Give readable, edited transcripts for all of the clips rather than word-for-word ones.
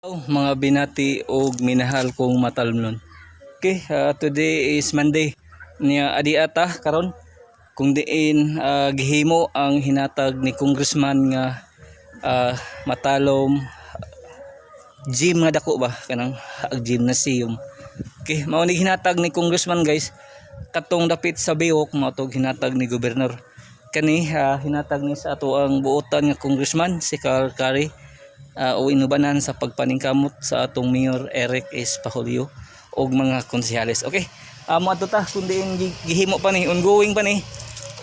Oh, mga binati og minahal kong matalmnon. Okay, today is Monday. Niya adi ata karon kung diin gihimo ang hinatag ni congressman nga matalom gym nga dako ba kanang gymnasium. Okay, mao ni hinatag ni congressman, guys, katong dapit sa Biok mao tog hinatag ni gobernador. Kani hinatag ni sa ato ang buotan nga congressman si Carl Cari o inubanan sa pagpaningkamot sa atong Mayor Eric S. Pajulio og mga konsehales. Okay. Mo adto ta kung diin gihimo pa ni, ongoing pa ni.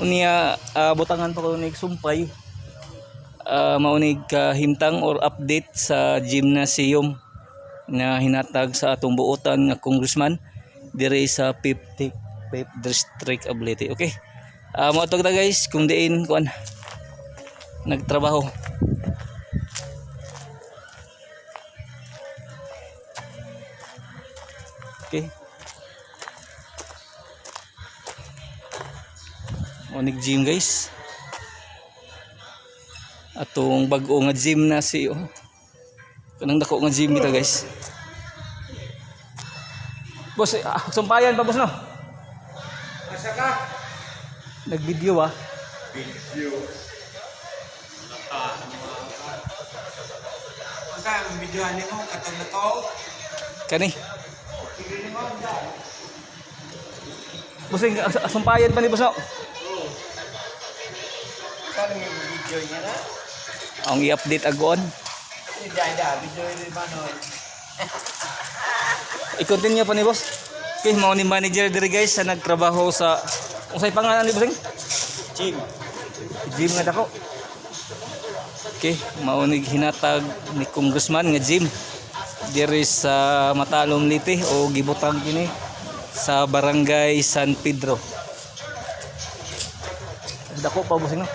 Unya butangan pa ko ni sumpay. Maunig kahimtang or update sa gymnasium na hinatag sa atong buotan nga congressman dire sa 50 5th District of Leyte. Okay. Mo ta, guys, kung diin kuan nagtrabaho. Okay. Onig gym, guys. Atong bag-o nga gym na si, oh. Kanang dako nga gym kita, guys. Boss, sumpayan pa, boss, no? Asa ka? Nag-video ah. Video. Asa ang videohan nimo katong na to? Kani. Boss, sumpayan pa ni boss, no? Saan ang video niya na? Ang i-update agon. Hindi da, video ni Manon. I-continue pa ni boss. Okay, mao ni manager diri, guys, sa nagtrabaho sa unsay pangalan ni bossing? Gym. Gym nga dako. Okay, mao ni hinatag ni congressman nga gym diri sa Matalom, Leyte o gibutang kini sa Barangay San Pedro. Dako pa, bossing, no?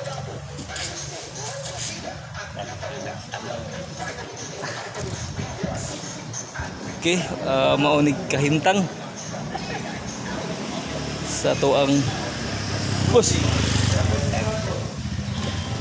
Okay, mao ni kahimtang sa tuang boss.